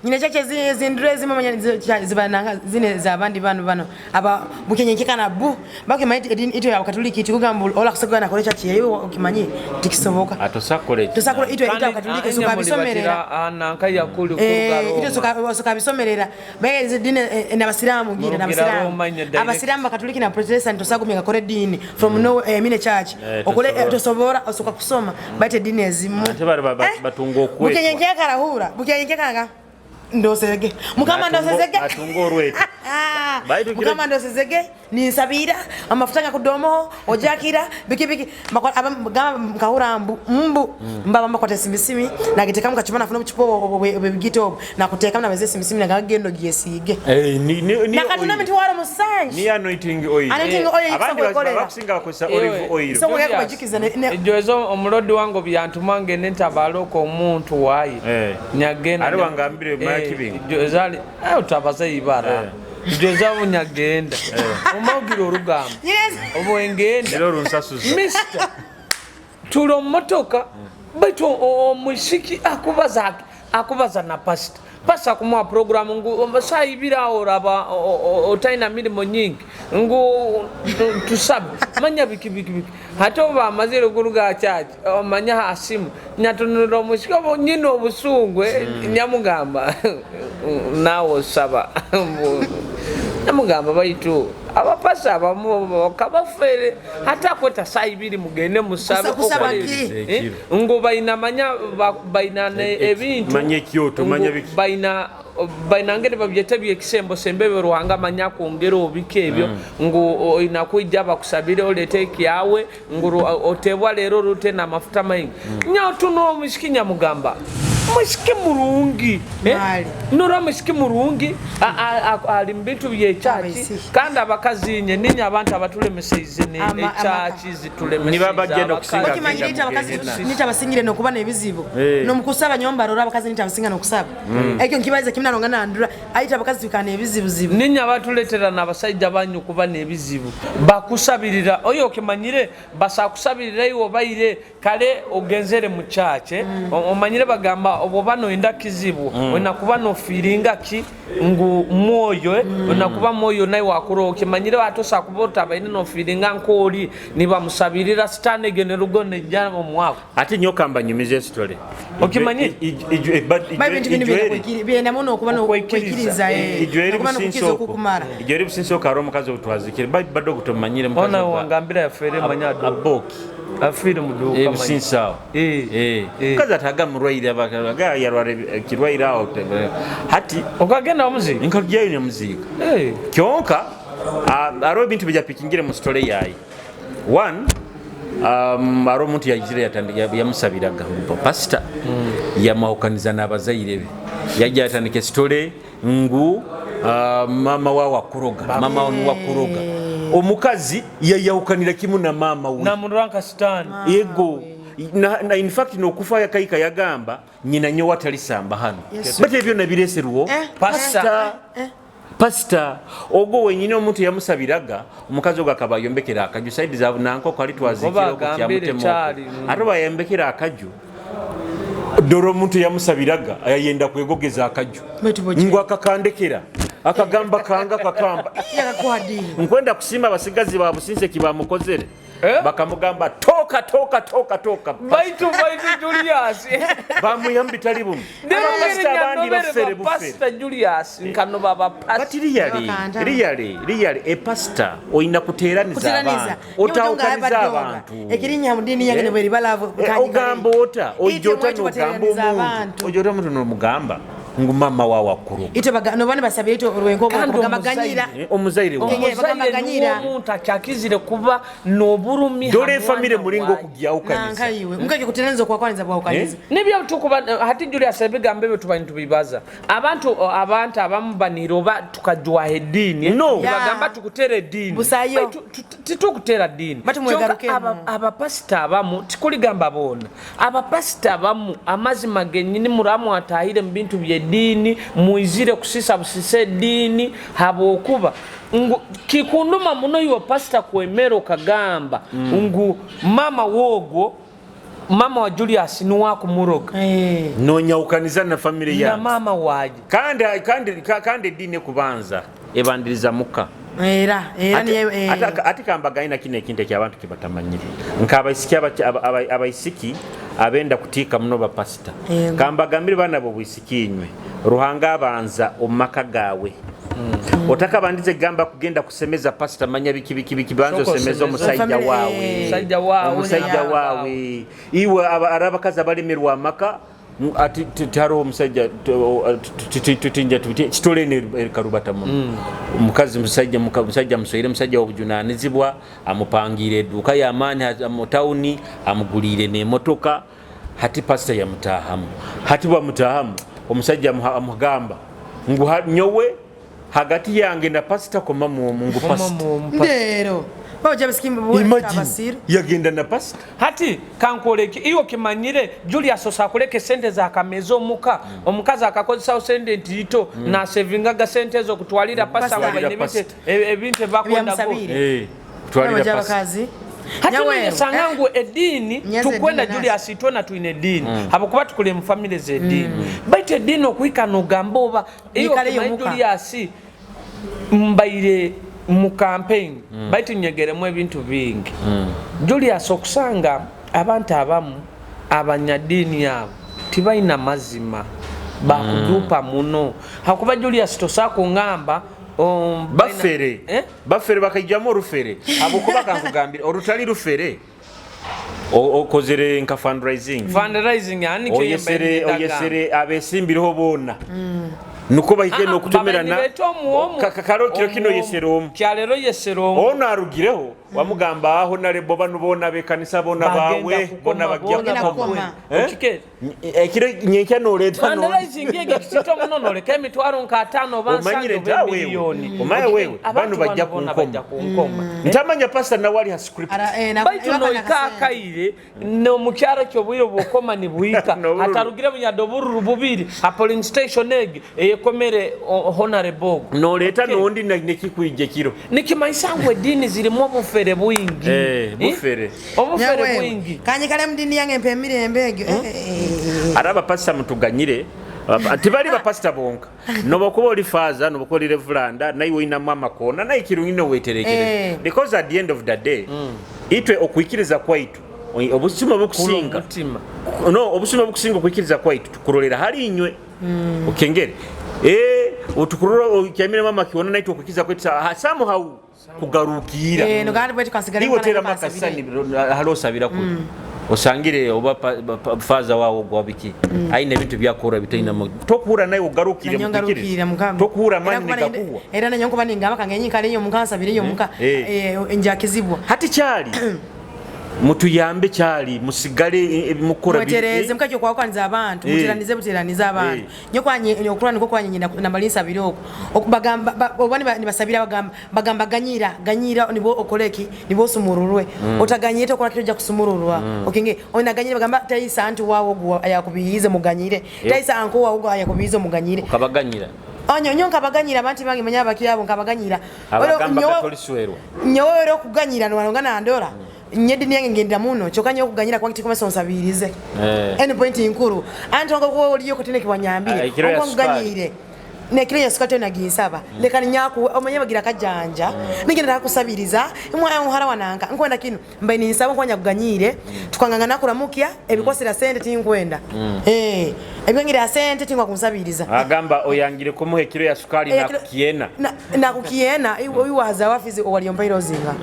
nyine kyekyo ezindura ezimu manya ziba zine z'abandi bano bano. Aba bukenye nkekana bu. Bakimanyi ito ya Katoliki tikugamba ola kusobola nakola kyaki yewe okimanyi tikisoboka. Atosakole. Tosakole ito ito ya Katoliki soka bisomerera. Nanka yakuli kuruga Roma. Ito soka bisomerera. Baye ezi dini n'abasiraamu gine n'abasiraamu. Abasiraamu Bakatoliki na Protestant tosagumya ngakore dini from no mine church. Okole tosobora osoka kusoma. Baite dini ezimu. Ate bari batunga okwetwa. Bukenye nkekarahura, bukenye nkekaranga. Ndosezege. Mukama ndosezege. Atunga orweto. Mukama ndosezege ninsabira amafuta ngakudomoho ojakira biki biki gamba nkahura mbu mbu mbaba mbakwata simisimi nagiteka mukachuma nafuna obuchupa obwebigito obwo nakuteka nabeze simisimi nagagendo gyesiige. Ni Nakatuna mitwaro musanju. Ni anointing oil. Anointing oil Abandi ikisobola bakusinga bakozesa olive oil. So ngeke bajikiza ne Ejo omulodi wange byantuma ngende ntabaloko omuntu wayi. Nyagenda. Ari wangambire makibingo. Ejo ezali utabaza ibara. Ejo nyagenda. Omawugira orugamba. Obwengenda. Lero runsasuza. Mister tulo motoka baitu omushiki akubaza na pastor. Pasa kumuwa programu ngu saibira oraba otaina mirimo nyingi ngu tusabe manya biki biki biki hata oba amazire kuruga church omanya asimu nyatunura omushiki obo nyina obusungwe nyamugamba nawo saba nyamugamba baitu abapasa abamu kabafere hata kweta saibiri mugende musabe ngo baina manya baina ebintu manye kyoto manya biki baina ngere babyeta byekisembo sembebe ruhanga manya kwongera obike ebyo ngo inakwijja bakusabire olete kyawe ngo otebwa lero rute na mafuta maingi nyatunura omushiki nyamugamba Mwisiki murungi, eh? Mali. Nora mwisiki murungi ali mu bintu byekyaki. Abaisiki. Kandi abakazi nye ninye abantu abatulemeseize ekyaki zitulemeseize. Nibabagenda okusinga. Okimanyire nti abakazi Genda. nti abasingire nokuba n'ebizibu Eh. nomukusaba nyowe mbarora abakazi nti abasinga nokusaba ekyo nkibaiza kimu naronga nandura aite abakazi twikana ebizibuzibu. Ninye abatuletera n'abasajja banyu kuba n'ebizibu bakusabirira. Oyo okimanyire basakusabirira iwe obaire kale ogenzere mu kyaki. Omanyire bagamba obwoba noyenda kizibu olina kuba nofiiringa ki ngu mwoyo, olina kuba mwoyo naye wakura. Okimanyire ate osakuba otabaire nofiiringa nkooli nibamusabirira sitaani egyo nerugo nejja omwako. Ate nyoka mbanyumiza esitole. Okimanyi? Ba ebintu bino byenda muno okuba Okwekkiriza. nokwekiriza, nokuba nokukkiriza okukumara. Ijweri businsi okaro omukazi obutwazikire badde ogutomanyire. Ona wangambira yafeere manya aduuka. Aboki. Afiire mu duuka manya. Businsi awo. Omukazi ataga murwaire, aga yarwara ekirwaire awo hati. Okagenda wamuziika? Nkagyayo nemuziika. Kyonka hariho ebintu byapikingire mu sitole yaye. One, hariho omuntu yagire yamusabiraga ngu pasita yamwahukaniza n'abazaire be, yajja yatandika esitole ngu mama wawe akuroga, mama wawe niwe akuroga. Omukazi yayahukanira kimu na mama we. Namuranka sitaani. Ego na in fact nokufa yakaika yagamba nyina nyowe atalisamba hano. Yes. But ebyo nabireserwo Pastor. Pasita ogwo wenyini omuntu yamusabiraga omukazi ogwo akaba ayombekera akaju saidi za nanko kwali twazikira Oba agambire kyali. Ate bayembekera akaju dore omuntu yamusabiraga ayayenda kwegogeza akaju. Baitu bwe ngu akakandekera akagamba kanga kakamba. Yakakuha dini. Nkwenda kusimba abasigazi ba businse kibamukozere. Eh? Bakamugamba toka toka toka toka. Baitu Julius. Bamwihamu bitali bumu. Abapasita abandi bafere bufere. Pasita Julius nkano baba But pasita. really, Bakanda. really, really, epasita olina kuteeraniza Kuteraniza. abantu, otawukaniza abantu. Ekirinya mu dini yange Eh? nebweribalavu. Ogamba ota ojja ota nogamba omuntu, ojja ota omuntu nomugamba ngu mama wawe akuroga. Ite nobane basabira ite olwenko Kandi bagamba omuzaire. ganyira. Omuzaire wawe. Omuzaire omuzaire baganyira. niwomuntu akyakizire kuba n'oburumi. Dore ha efamire mwana mulinga wawe. okugyawukaniza. Nankaiwe mukake kuteraniza okwakwaniza bwawukaniza. Nibyo tukuba hati Julius ebigambo ebyo tuba nitubibaza abantu abamu banira oba tukajwaha eddiini. No. Bagamba Yeah. tukutera eddiini. Busayo. Baitu titukutera ddiini. Batu mwegarukemu. Kyonka abapasita abamu tikuligamba boona, abapasita abamu amazima gennyini muramu atahire mu bintu by'eddiini mwizire kusisa busisa eddiini habwokuba ngu kikunduma muno iwe pasita kwemera okagamba ngu mama wogwo, mama wa Julius niwe akumuroga. Nonyawukaniza na famire na yange. mama waje. Kandi eddiini ekubanza ebandiriza muka. Era niye. Ate kambagaina kino ekintu ekyabantu kibatamanyire nka abaisiki abenda kutiika muno bapasita. Yego. Kambagambire baana bobwisiki inywe, Ruhanga abanza omu maka gaawe. Otakabandize gamba kugenda kusemeza pasita manya biki biki biki, banza Soko osemeze osemeze. omusajja Family, wawe. Omusajja wawe. Omusajja Ne- wawe iwe ari abakazi abalemerwa amaka ati tihariho omusajja tutinja kitole nekarubata muno omukazi musajja musajja muswaire musajja wobujunanizibwa amupangiire eduuka yamaani mu tawuni amuguliire n'emotoka. Hati pasita yamutahamu, hati bwamutahamu omusajja amugamba ngu nyowe hagati yange na pasita koma mwomu ngu pasita. Ndero babaja basikimba. Imagine, Abasiru. yagenda na pasita. Hati kankoleki iwe kimanyire Julius osakuleka esente zakameza omuka omukazi akakozesawo sente ntiito nasevingaga sente ezo kutwalira pasita. Pastor. Baine Pastor. ebintu ebakwenda. Ebyamusabire. Kutwalira Babaja pasita. abakazi. Hati Nyaweru, niyesanga ngu eddiini Nyenze tukwenda eddiini. Julius itwena twine eddiini habwokuba tukuli mu famire z'eddiini, baitu eddiini okuhika nogamba oba iwe Yikaleyo okimanyi muka. Julius mbaire mu campaign baitu nyegeremu ebintu bingi. Julius okusanga abantu abamu abanyadiini abo tibalina mazima bakudupa muno hakuba Julius tosaa kuŋŋamba Bafere. Eh? Bafere bakaijamu orufere habwokuba kankugambira orutali rufere okozere nka fundraising. Fundraising ani Oyesere abesimbireho boona. Nuko bahike n'okutumirana. Babaire omu omu. Karo kiro kino yesera omu. Kyalero yesera omu. Ono arugireho wamugamba aho narebo bano bona bekanisa bona bawe bona bajja kukoma. Okike. Ekiro nyenkya noleeta no. Vandalizingi ege kisito muno noleka emitwaro nka ataano oba Omanyire nsange nti oba awewe. emiliyoni. Omaye wewe, Abantu bano bajja bona kunkoma. bajja kunkoma. Ntamanya pastor nawe ali ha script. Baitu noika akaire nomukyaro kyobwire bwokoma nibwika N'obururu. atarugire bunyado obururu bubiri ha polling station egi eyekomere honorable ogu. Noleeta Okay. nondi nekikwija ekiro. Nikimanyisa ngu ediini zirimu obufere bwingi. Bufere. Obufere bwingi. Kanyikale mudini yange mpa emirembe egyo. Ari abapasita mutuganyire tibali bapasita bonka nobakuba oli faza nobakuba oli revulanda naye olinamu amakona naye kirungi noweterekereza because at the end of the day itwe okwikiriza kwaitu obusuma obukusinga Omutima. no obusuma obukusinga okwikiriza kwaitu tukurolera hali inywe okengere otukurora okyamire mama kiona naitwe okwikiriza kwaitu somehow kugarukira Nogandi bwetu kansigale iwe teramu akasani hali osabira kuli osangire oba faza wawe ogwa biki aine ebintu byakora bitaina tokuhura naye ogarukire ngarukirira mukama tokuhura amani negakuwa era nanyo nkuba ningamba kange nyikale eyo muka nsabire eyo muka njakizibwa hati kyali mutuyambe kyali musigale mukora mwetereze mukakyo kwakwaniza abantu muteranize buteranize abantu nyo kwanye okura niko kwanye nyina nambali nsabire okwo okubagamba oba nibasabira bagamba bagamba ganyira ganyira nibo okoleki nibo sumururwe otaganyire tokora kiro ja kusumururwa okinge onaganyire bagamba tayisa antu wawo gwa ayakubiyize muganyire tayisa anko wawo gwa ayakubiyize muganyire ukabaganyira onyo nyo nkabaganyira abantu bange manya abakirabo nkabaganyira abagamba katoliswerwa nyowe era okuganyira nwanonga nandora nyedi niyange ngenda muno kyokka nyo okuganyira kwange tikomesa onsabirize any point nkuru anti wanga kuba oliyo kutene kiwanyambire nkuganyire nekiro ya sukari naginsaba leka nyaku omanye bagira kajanja nigenda nakusabiriza mwana muhara wananka nkwenda kino mbaye ninsaba nkwanya kuganyire tukanganga nakuramukia ebikwasira sente tinkwenda ebyangira sente tingwa kunsabiriza agamba oyangire kumuha ekiro ya sukari nakukiena nakukiena iwaza wafizi owaliyompa zinga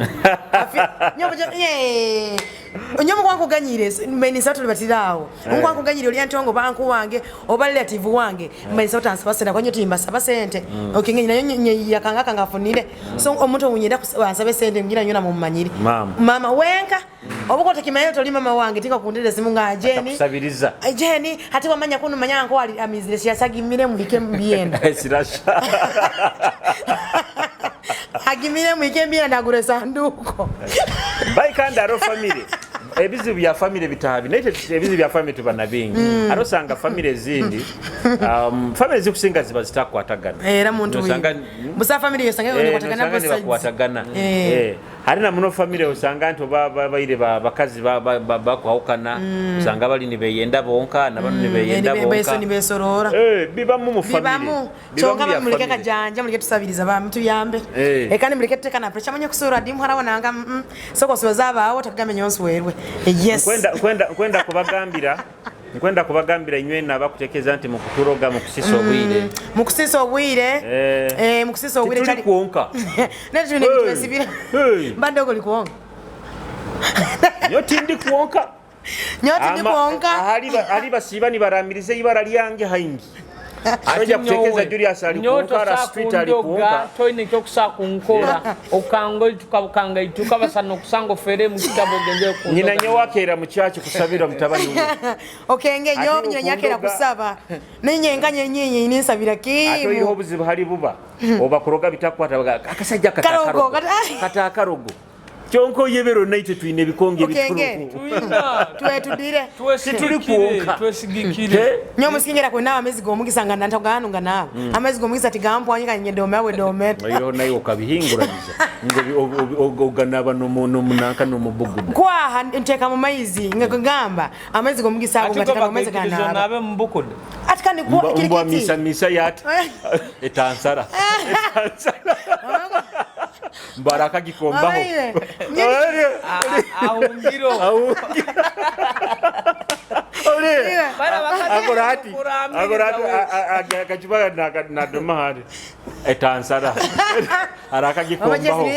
nyomo kwankuganyire mbaye ninsaba tulibatirawo nkwankuganyire oli antongo banku wange oba relative wange mbaye ninsaba tansaba sente kwanyo timbasaba sente okay nayo yakanga kanga afunire so omuntu owunyenda ansabe sente ngira nyo namumanyire mama wenka obuko tekimanyi toli mama wange tinga kundire simu nga jeni kusabiriza jeni hati wamanya kuno manya nko ali amizire siyasagimire muike mbienda sirasha agimire muike mbienda agure sanduko bai kandi aro family ebizibu bya family bitabi naye ebizibu bya family tuba na bingi ate osanga family ezindi family zikusinga ziba zitakwatagana era muntu busa family yosanga nibakwatagana hari na muno family osanga nti oba babaire bakazi bakwawukana osanga bali nibeyenda bonka nabano nibeyenda bonka nibesorora bibamu mu family bibamu kyonka bamuleke kajanja muleke tusabiriza ba mutuyambe kandi muleke tutekana pressure manye kusura dimu harawa nanga soko soza abawo takugame nyonsi werwe yes kwenda kubagambira nkwenda kubagambira inywe nabakutekeza nti mukuturoga mukusisa obwire mukusisa obwire mukusisa obwire cyari kuonka netu ne bitwesibira mbande uko likuonka nyo tindi kuonka nyo tindi kuonka ahali basiba ni baramirize ibara lyange haingi Aja kutekeza Julius alikuonka ra street alikuonka toine kyo kusakunkora okango tukabukanga itukabasana okusanga ofere mu kitabo genze ku nyina nyo wakera mu church kusabira mutabani we okenge nyo nyina nyakera kusaba nenyenga nyenyenye ninsabira kimu ato iriho obuzibu hali buba oba kuroga bitakwata akasajja katakarogo katakarogo kyonko yebero naite tuine ebikonge ebikuru twetudire tuli kuonka twesigikire nyo musikingera kunawa amazzi g'omukisa nga nantagano nga naawe amazzi g'omukisa tigampwanyika nye dome awe dome iro naye okabihinguraniza ngo oganaba n'omunanka n'omubuguda kwaha nteeka mu maizi nga kugamba amazzi g'omukisa ago ngateeka mu maizi ganaaba nabe mu bukuda ati kandi mbwa misa misa yati etansara mbaraka gikombaho ahungiro agorati akachupa nadoma hari etansara araka gikombaho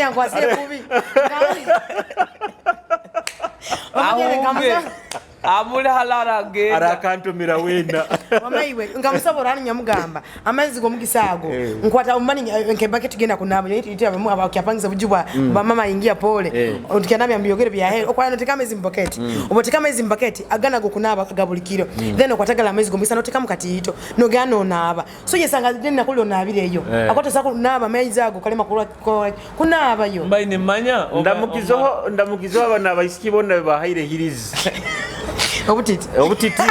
Amuli halara agenda. Arakantumira wena. Wamaiwe nkamusobola hano nyamugamba amaizi g'omugisa ago nkwata omani nkebake tugenda kunaba abakyapangisa buju bwa bamama ingia pole tukanabya mbyogere bya heri okwala noteka amaizi mu bucket, oboteka amaizi mu bucket agana go kunaba ga buli kiro, then okwatagala amaizi g'omugisa noteka mu katiito nogenda nonaaba. So yesanga then nakuli onabireyo akwata sako naaba amaizi ago kalema kunaabayo. Mbaine manya Ndamukizoho, ndamukizoho abana abaisiki bonna bahaire hirizi. Obutiti. Obutiti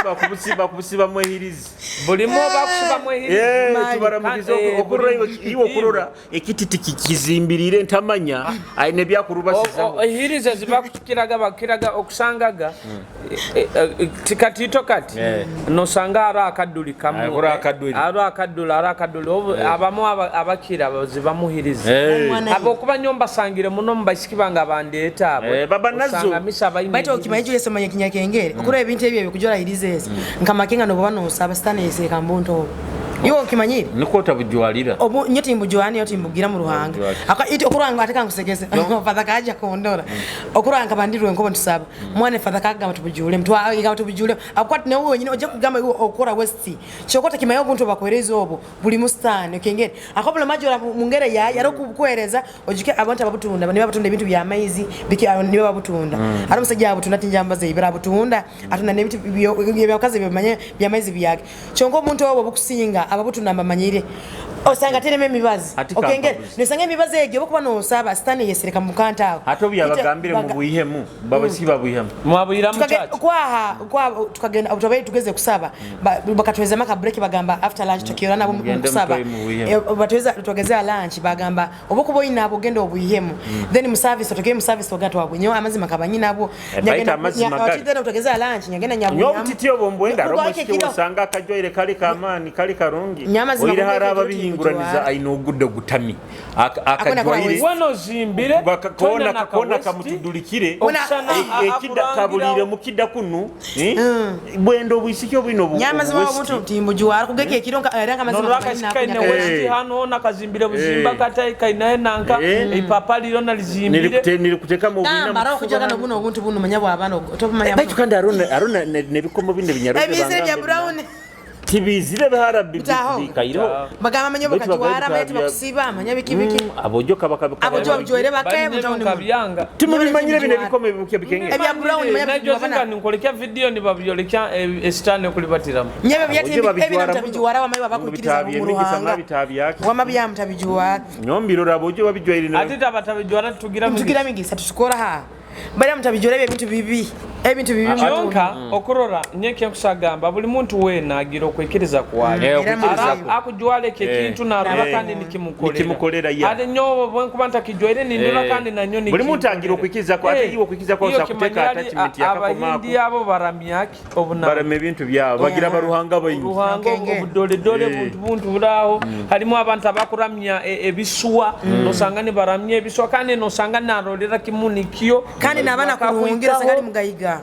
bakubusibamu ehirizi. Bulimu bakusibamu ehirizi. Tubaramukiza okurora iwe okurora ekititi kizimbirire ntamanya aine byakurubasizaho. Ehirizi zibakukiraga bakiraga okusangaga tikatito kati nosanga ara akaduli kamu. Ara akaduli. Ara akaduli, ara akaduli. Abamu abakira bazibamuhiriza. Abokuba nyomba sangire muno mubaisiki banga bandeeta abo. Baba nazo. Osanga misa abayina Baito ehirizi. okimanyi Julius omanya kinyakengere. Okura ebintu ebyo ebikujora hirizi ezi. Nkamakenga nobuba nosaba sitani eseka mbunto. Iwe okimanyire? Niko otabujwalira. Obu nyo timbujwani, nyo timbugira mu ruhanga. Tabujwali. Aka iti okuranga ateka ngusekese. Father kaja kondora. Okuranga bandirwe nkobo ntusaba. Mwana father kagamba tubujule. Mtwa igamba tubujule. Akwati na wewe nyine oje kugamba iwe okora west. Chokota kimayo buntu bakwereza obo buli mustani okengere. Akobula majora mungere ya yaro kukwereza ojuke abantu ababutunda niba batunda ebintu bya maizi biki niba babutunda. Ari musajja abutunda tinjambaze ibira abutunda atunda n'ebintu byakaze bimanye bya maizi byake. Chongo omuntu obo bukusinga ababutunda mbamanyire. Osanga tereme emibazi. Ati Okengere kambabuzi. nesanga emibazi egyo bokuba nosaba sitani yesereka mu kanta aho. Ate obyabagambire mu bwihemu, babasiba bwihemu. Mwabwira mu church. Kwaha, kwa tukagenda obutobe tugeze kusaba. Bakatweza maka break bagamba after lunch tukiora nabo Mugende kusaba. mutwe mu bwihemu. Batweza tugeze lunch bagamba obokuba oyina abo genda obwihemu. Then mu service tugeye mu service tugenda twabwe. Amazima kabanyi nabo. Baita amazima gali. Then tugeze lunch nyagenda nyabu. Nyo obutiti obwo mbwenda Nyo romo kubwake kiki kiro. osanga akajwaire kali kamani kali karungi. Nyama zima Oire kubwake hari kiro ababihinguraniza tibujwara. aina ogudde gutami. Akona Akajwaire. west. Wano zimbire, Kona toina kona nakawesti. kamutudulikire. Okusana Ekida akurangira kabulire mukida kunu. Bwendo obwisiki obwino Nyama zima obuwesti. obuntu timbujwara kugeke ekiro nka era amazima Noraka kabanyi nabo shikaine nyagenda. westi hano nakazimbire buzimba kata kainaye nanka ipapa liro nalizimbire. Nirikuteka mu bwina. Gamba roho kujaga no buno obuntu buno manya bwa bano tobumanya. Baitu kandi arona nebikomo bine binyaruze Ebizire bya brown. Tibizire bihara Bitaho. bikairo. Bagamba manya Baitu bakajwara bagaita manya bakusiba manya biki biki. Abojo kabaka Abojo babijwere bakaye Bali mutawuni. kabyanga. Timubimanyire bine ebikomo ebibuke bikenge. Ebya brown manya Najo bana. zinga ninkolekya video nibabyolekya esitani okulibatiramu. Nyebe byati Abojo babijwara ebina muno. mutabijuwara wamayi babakwikiriza Bitabye mu emigisa ruhanga. mabitabye. Wama bya mutabijuwara. Nyombirora abojo babijwaire na. Ate tabatabijwara tugira Tugira migisa tutukora ha. Bari mutabijwara ebintu bibi. Ebintu bibi mu Kyonka okurora nyeke nkusagamba buli muntu wena agira okwikiriza kwayo. Okwikiriza kwe. Akujwala ekyo ekintu narora kandi nikimukolera. Nikimukolera, ya. Ate nyowe bwe nkuba ntakijwaire nindora kandi nanyo Buli muntu agira okwikiriza kwe, ate iwe okwikiriza kwawe Iyo osakuteka kimanyali, attachment yakakomaako. Abayindi abo baramyaki obunama. Barama ebintu byabo bagira baruhanga baingi. Ruhanga Okenge. obudoledole buntu buntu buraho harimu abantu abakuramya ebisuwa nosanga nibaramya ebisuwa kandi nosanga narorera kimunikio Kandi nabana kurungira osanga ali mugayiga.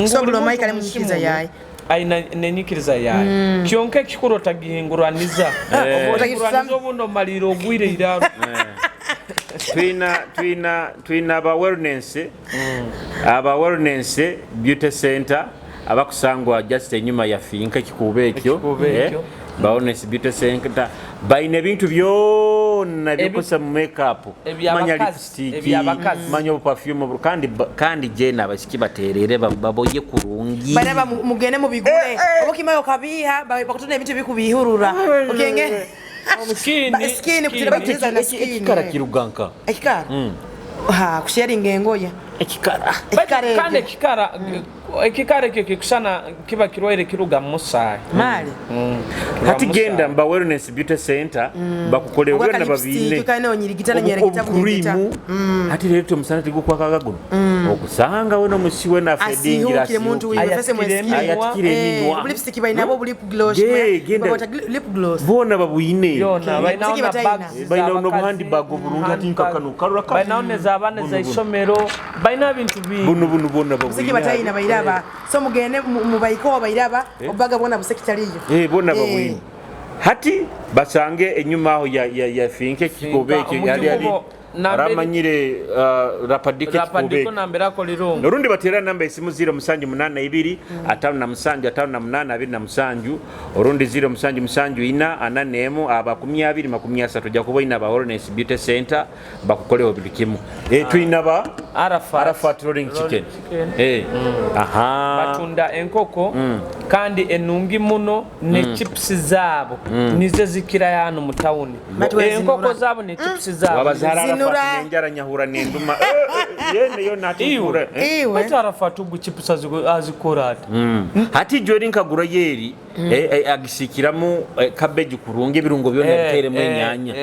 So buli omayi kali munyikiriza yaye. Aina nenyikiriza yaye. Kyonka ekikuru otagihinguraniza. Otagihinguraniza obundi omalire ogwire iraro. Twina aba wellness. Aba wellness beauty center abakusangwa just enyuma ya finka ekikuubo ekyo. Ekikuubo ekyo. Ba wellness beauty center bayina ebintu byonna byokozesa mu makeup. Ebyabakazi, Manya lipstick, ebyabakazi. manya obuperfume obwo, kandi jena abasiki baterere baboye kurungi. Bana ba mugende mu bigure. Obukimayo kabiha bakutuna ebintu bikubihurura. Okenge. Skin, Ba, skin, kutira bakutiriza na skin. Ekikara kiruganka. Ekikara? Ha, kusharinga engoye. Ekikara. Ekikara Kandi ekyo. ekikara ekyo kikusana kiba kirwaire kiruga mu musaayi. Mali. Hati genda mba wellness beauty center bakukole Oba byonna lipstick, babiine. kandi onyirigita nonyerigita Obukurimu. Hati rero tomusana tigukwakaga guno. Okusanga we n'omusi we na fedingira Asiihukire muntu wiwe, Ayatikire fese mwesiki. eminwa. Ayatikire eminwa. Lipstick balina bo lip gloss. Genda. Babota lip gloss. Boona babuyine. Byonna, balinawo Musiki na batayina. bags Balinawo z'abakazi. n'obuhandbag obulungi ati nka kano kalula ka- Balinawo nez'abaana Buno, buno. ez'eisomero. Balina ebintu bingi. Buno, buno, bwonna babuyine. Musiki batayina bayiraba. So mugende mubayiko bayiraba obaga bwona busiki taliyo. Bwonna babuyine. Hati basange enyuma aho ya finke kikobe ekyo yali ali. Aramanyire Rapadiko. Rapadiko nambere akolera omu. Orundi batera namba esimu 0782 57 58 27, orundi 0774 41 aba 20 30. Ojja kuba oyina ba Wellness Beauty Center bakukoleho buli kimu. Tuyina ba Arafat, Arafat Rolling Chicken. Aha. Batunda enkoko kandi enungi muno ne chips zaabo nizo zikira hano mu tawuni. Batuwe Enkoko zinura. zaabo ne chips zaabo. Wabazara Zinura. Arafat nenjara nyahura nenduma. Yene yo natikura. Iwe. Baitu Arafat ugu chips azikora ati? Hati jori nkagura yeri agisikiramu cabbage kurungi, ebirungo byona biteremu enyanya.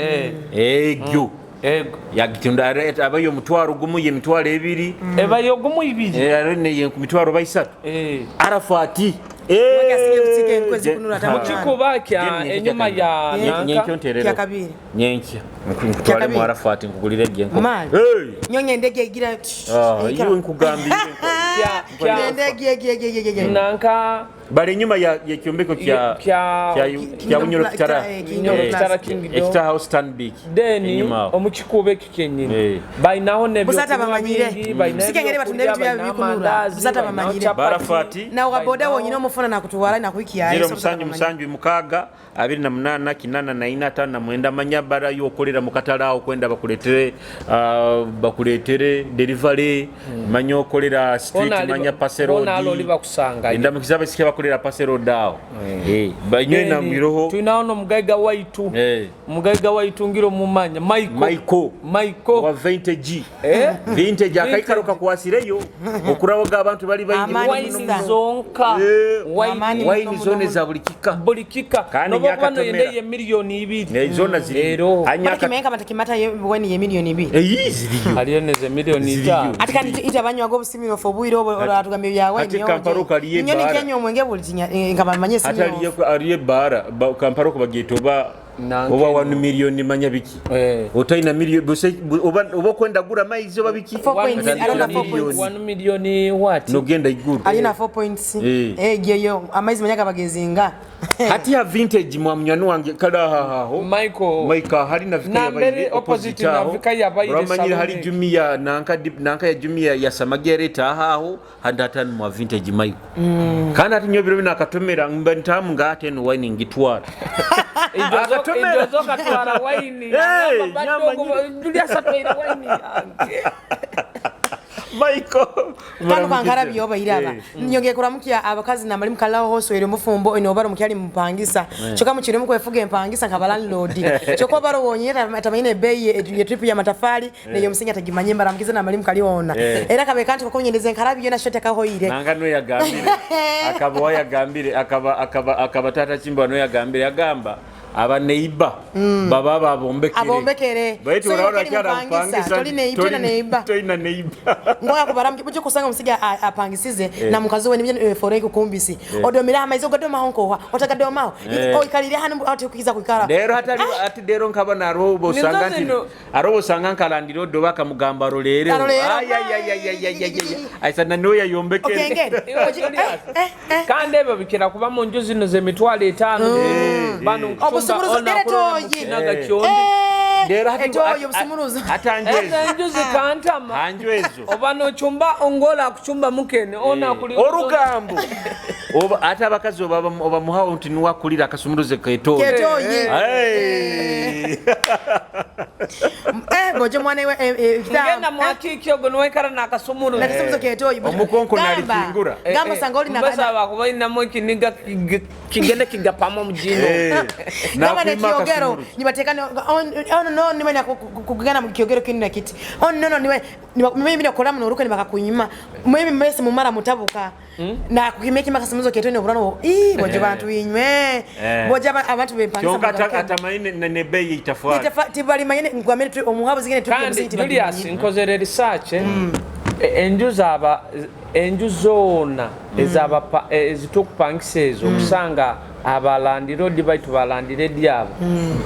Egyo. Ego. Yagitunda abayo omutwaro gumu, ye mitwaro 2. Ebayo gumu 2. Ari ne mitwaro 3. Arafati. Mweke asinge kutsika enkwe zikunura ata mwana. Mukikuba kya enyuma ya nanka. Nyenkyo nterero. Kya kabiri. Nyenkya. Nkutwale mu kabiri. Arafati nkugulire egyo. Mali. Nyonye endege egira. Iwe nkugambire. Kya Endege egi egi egi egi. nanka. Bali enyuma ya ekyombeko kya kya Bunyoro Kitara. Bunyoro Kitara Kingdom. Ekita House Stanbic. Then Enyuma aho. omukikuba ekyo kyenyini balinaho Busata bamanyire. Sikengere batunda ebintu byabwe bikunura. Busata bamanyire. Barafati. Na waboda wonyine omufuna nakutuwala nakuikiyayo. 0 7 7 6 28 84 59. Manya bara yokolera mu katale awo kwenda bakuletere bakuletere delivery. Manya okolera street, manya pasero. Oli bakusangayo. Endamukiza abasike bakolera pasero awo. Banywe na mwiroho. Tulinawo n'omugaiga waitu. Omugaiga waitu ngira omumanya Michael. Michael wa vintage. Vintage akaikaro kakwasireyo okurawoga abantu bali baingi. Amani Wine Muno. zonka. Amani. Wine zone za buli kika. Buli kika. Kandi Noba nyaka okuba noyenda tomera. ye miliyoni 2. Ne zona ziri. Ero. Anyaka Matakimata weni ye miliyoni 2. Eyi ziriyo. Haliyo neze miliyoni Ziriyo. 5. Ati kandi ita banywaga obusimiro obwire obwo oratugambye bya wine. Ati Kampala kaliye Nyoni bara. kenywa omwenge buli kinya nkaba manye Ate simiro. aliyo ebbaara Kampala okubageeta oba Nanke oba eno. 1 miliyoni manya biki. Otalina miliyoni oba okwenda gura amaizi oba biki. Four points, Otandikira I don't know, four miliyoni. points. 1 miliyoni what? Nogenda iguru. Alina 4 points. Eyo amaizi manyaga bagezinga. Hati ya vintage mwa munywani wange kale ahaho. Michael. Michael hari na Vika Nambere yabaire opposite opposite na aho. Vika yabaire Uramanyire salon hari egi. Jumia nanka nanka ya Jumia ya Samagere ahaho handi hatani mwa vintage Michael. Kandi ati nyo biro bino akatomera mba ntamu nga ate eno wine ngitwara. Akatomera. Ijozo katwara waini. Hey, Nyamba Julius atwaire waini yange. Michael. Kano kankarabi oba iraba. Nyongeye kuramukia abakazi na malimu kalaho hoswere mufumbo ino obaro mukyali mupangisa. Choka mukire mukwefuga empangisa nka landlord. Choka obaro wonyera tamanyine bei ye trip ya matafali neyo musinga tagimanye mbaramukiza na malimu kaliwona. Era kabe kanti kokonyendeza enkarabi yona shote kahoire. Nanga no yagambire. Akaba yagambire akaba akaba akaba tata chimba no yagambire agamba aba neighbor baba babombekere. Abombekere. Baitu So urabona yokali kyara mupangisa, mpangisa, toli neighbor, tolina neighbor. Tolina neighbor. Ngoya kubaramu mujye kusanga musiga apangisize na mukazi we nibyo forenke kumbisi. Odomira amaizi ogadoma honkoha otagadomaho. Oikalire hano ati kukiza kuikara. Rero hatari ati rero nkaba narobo usanga nti Nizo zino. arobo usanga nkalandira odo bakamugamba rolere. Arorere. Ay ay ay ay ay ay ay. Aisa na noya yombekere. Okengere. Iwe Julius. Kandi ebyo bikira kuba mu nju zino z'emitwalo 5. Bano nkuchumba Obusumuruzo ona dere akulona toyi. mu kinaga kyondi. Rero hati Etoyo obusumuruzo. Atanjezo. Ezo enju zikantama. Hanju ezo. Oba nochumba ongola akuchumba mukene ona akuli Orugambo. Oba ate abakazi oba obamuhawo nti niwakulira akasumuruzo ketoyi. Ketoyi. Hey. Boje mwana we Ngenda mwakiki ogwo niwaikara n'akasumuruzo. Nakasumuruzo ketoyi. Omukonko nalikingura. Gamba sanga oli na Mbesa bakuba inamu ekiniga kigende kigapamo mujino. Gamba ne Nakwima kiogero akasumuruzo. nibateka oh no niwe na kugana mu kiogero kini na kiti. Oh no no niwe mimi nakola muno uruko nibakakunyima. Mimi mwese mumara mutabuka. Na kukimeki makasumuruzo ketoyi no ii boje bantu inywe. Boje abantu bempangisa. Kyonka atamaine ne beyi itafari. Tibali manyene ngwamene tu omuhabo zingine tu Kandi Julius nkozere research enju zaba enju zona ezaba ezitukupangisa ezo okusanga abalandirodi baitu balandiredi abo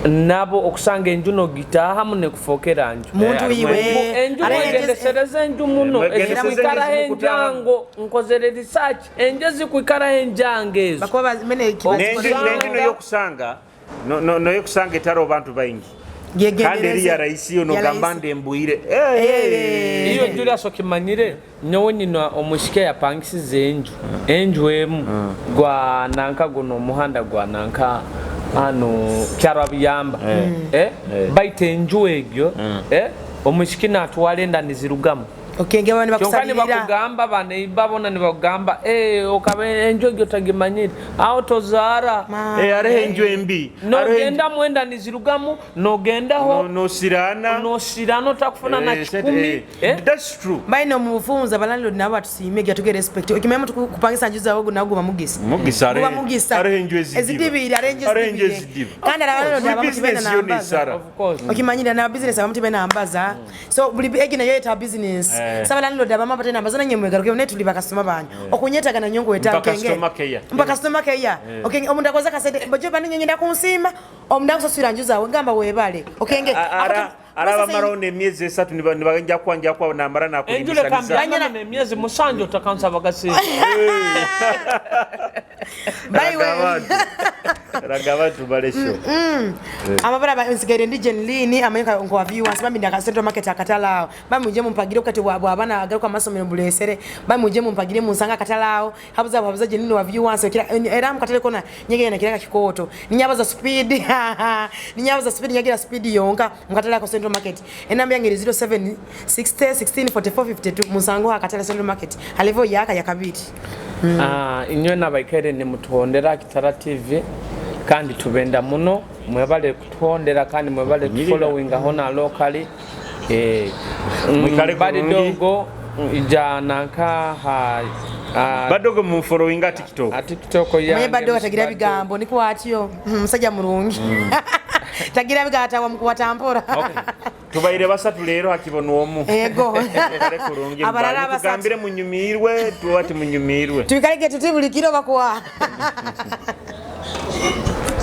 nabo okusanga enju nogitahamu nekufokera nju Muntu iwe enju mwegendesereza enju muno ezikwikaraho enjango nkozere research enju ezikwikaraho enjango ezo bakuba mene Nenju noyokusanga noyokusanga etaro abantu baingi. Kandi eriya raisi yo nogamba ndembwire. Eh. Iyo Julius okimanyire, nyowe nyina omushike yapangisize enju emu gwa nanka, guno omuhanda gwa nanka hano Kyarwabiyamba, baita enju egyo, omushiki natwara enda nizirugamu. Okenge baba Kyonka nibakusalirira. Nibakugamba baneiba bona nibakugamba, okaba enju egyo tagimanyire, aho tozaara. Hariho enju embi. Nogenda mwenda nizirugamu, nogendaho Nosirana. Nosirana otakufuna na 1,000. That's true. Baina omubufunza ba landlord nabo batusiime, gatuge respect. Okimanya mutu kupangisa nju zawe nago guba mugisa. Mugisa. Guba mugisa. Hariho enju ezidiba. Ezidibire, hariho enju Hariho enju ezidibire. ezidiba. Kandi hari abalandlord Buli abamu tibena business yona nambaza. esara. Of course. Okimanyira na business abamu tibena nambaza, so buli egi nayo yeta business. Saba landlord abamu abatena nambaza, nanye mwegaruke ne tuli bakasoma banyu okunyetaga nanyo ngweta. Mpa customer care. Mpa customer care. Okenge omuntu akoza kasente bojo bani nyenda kunsiima, omuntu akusasula nju zawe, ngamba webale okenge. Arabamaraho n'emyezi 3 nibajja kwanjakwa namara Enju nakulimbisaniza. leka nemyezi 7 otakansaba gasente. Baiwe. Raga abantu balesho. Amabara nsigaire ndi Jenlini amanyika nko viewers bambi ndaka Central Market akatalaawo, bambi muje mumpagire kati bwa abana agaruka amasomero bulesere, bambi muje mumpagire munsanga akatalaawo habuza habuza Jenlini wa viewers okira era mukatale kona nyegere na kiraka kikoto ninyabaza speed, ninyabaza speed, nyagira speed yonka mukatale ako Central Market. Enamba yange eri 07 60 16 44 52, musango akatale Central Market alevo yaka yakabiri. Inywe nabaikaire nimutuhondera Kitara TV, kandi tubenda muno mwebale kutuhondera, kandi mwebale tufollowinga hona locally. Mwikale Badi kurungi. dogo ija nanka ha Badogo mumfollowinga TikTok. A TikTok yange. Manye badde tagira Bado. bigambo niko atyo, musajja mulungi tagira bigambo mukuwata mpora. Okay. Tubaire basatu leero hakibona omu. Ego. Mwikale kurungi. Abalala Mubali. abasatu. Tugambire munyumirwe, tuwati munyumirwe. Tubikalege tuti buli kiro bakuwa.